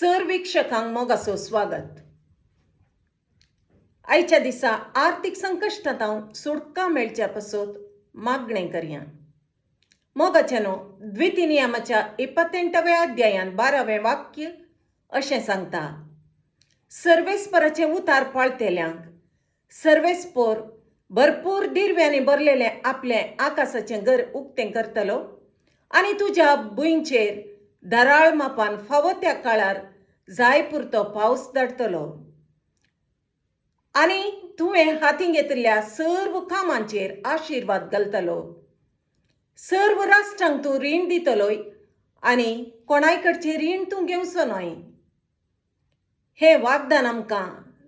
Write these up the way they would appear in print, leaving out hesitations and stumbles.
Sir वीक्षकांक मोगाचो स्वागत. आयच्या दिसा आर्थीक संकश्टांत सुटका मेळच्या पासत मागणें करया. मोगाच्यानो, द्विती नियमाच्या 28व्या अध्यायान 12वें वाक्य अशें सांगता, सर्वेस्पराचें उतार पाळतेल्यांक सर्वेस्पोर भरपूर दिरव्यांनी भरलेलें आपलें आकाशाचें घर उक्तें करतलो आनी तुज्या भुंयचेर धाराळ मापान फावो त्या काळार जाय पुरतो पावस धाडटलो आनी तुवें हातीं घेतिल्ल्या सर्व कामांचेर आशिर्वाद घालतलो. सर्व राष्ट्रांक तूं रीण दितलोय आनी कोणाय कडचें रीण तूं घेवचो न्हय. हें वागदान आमकां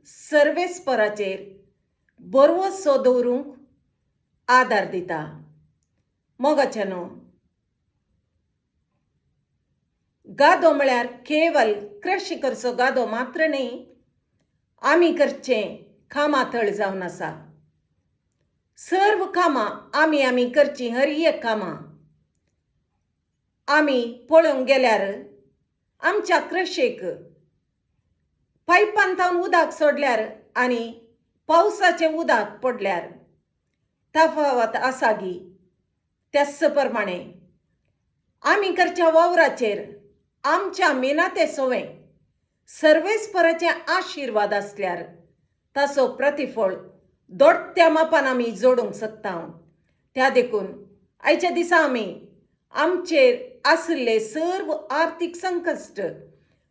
सर्वेस्पराचेर बरवसो दवरूंक आदार दिता. मोगाच्यानो, गादो म्हळ्यार केवल कृशी करचो गादो मात्र न्ही, आमी करचें कामां थळ जावन आसा. सर्व कामां आमी आमी करचीं, हर एक कामां आमी पळोवंक गेल्यार आमच्या कृशीक पायपान थावन उदक सोडल्यार आनी पावसाचें उदक पडल्यार तफावत आसा गी? त्याच प्रमाणे आमी करच्या वावराचेर आमच्या मेनाते सोवें सर्वेस्पराचे आशिर्वाद आसल्यार ताचो प्रतिफळ दोडत्या मापान आमी जोडूंक शकता. त्या देखून आयच्या दिसा आमी आमचेर आशिल्ले सर्व आर्थीक संकश्ट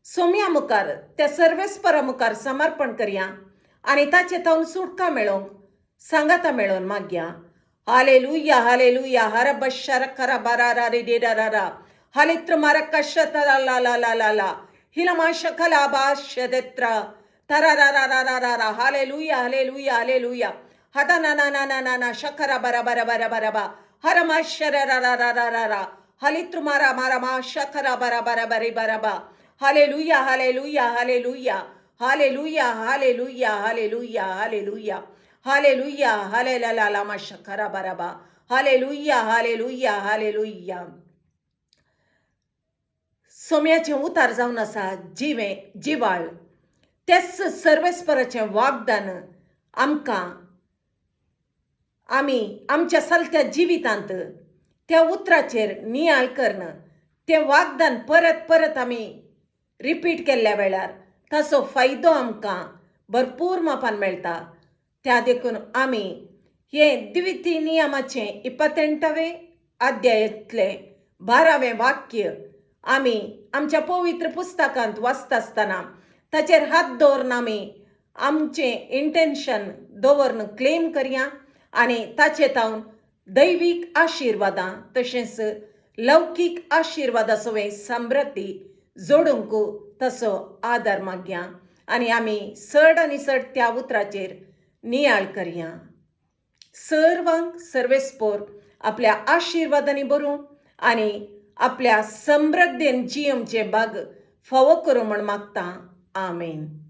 सोम्या मुखार, त्या सर्वेस्परा मुखार समर्पण करया आनी ताचे थावन सुटका मेळोवंक सांगाता मेळोवन मागया. Hallelujah, hallelujah. हर बशर खरा बरा रा रे रा रा हालित्र मार कशत ला ला ला ला ला ला हिलमा शकला बाशदेत्र तरा रा रा रा रा रा रा. Hallelujah, hallelujah, hallelujah. हदा ना ना ना ना ना ना शखरा बरा बरा बरा बरा बा हरमा शर रा रा रा रा रा रा हलित्र मारा मारा मा शखरा बरा बरा बरी बरा बा. Hallelujah, hallelujah, hallelujah, hallelujah, hallelujah, hallelujah, hallelujah, hallelujah, हालेला ला ला मा शखरा बरा बा. Hallelujah, hallelujah, hallelujah. सोम्याचें उतार जावन आसा जिवें जिवाळ. तेच सर्वेस्पराचें वागदान आमकां आमी आमच्या चलत्या जिवितांत त्या उतराचेर नियाळ करून तें वागदान परत परत आमी रिपीट केल्ल्या वेळार ताचो फायदो आमकां भरपूर मापान मेळटा. त्या देखून आमी हें द्विती नियमाचें 28वें अध्यायांतलें 12वें वाक्य आमी आमच्या पवित्र पुस्तकांत वाचता आसतना ताचेर हात दवरून आमी आमचें इंटेन्शन दवरून क्लेम करया आनी ताचे तावन दैवीक आशिर्वादां तशेंच लौकीक आशिर्वादा सवें समृद्धी जोडूंक तसो आदार मागया आनी आमी चड आनी चड त्या उतराचेर नियाळ करया. सर्वांक सर्वेस्पोर आपल्या आशिर्वादांनी भरूं आनी आपल्या समृद्धेन जियेवचें भाग फावो करूं म्हण मागता. आमेन.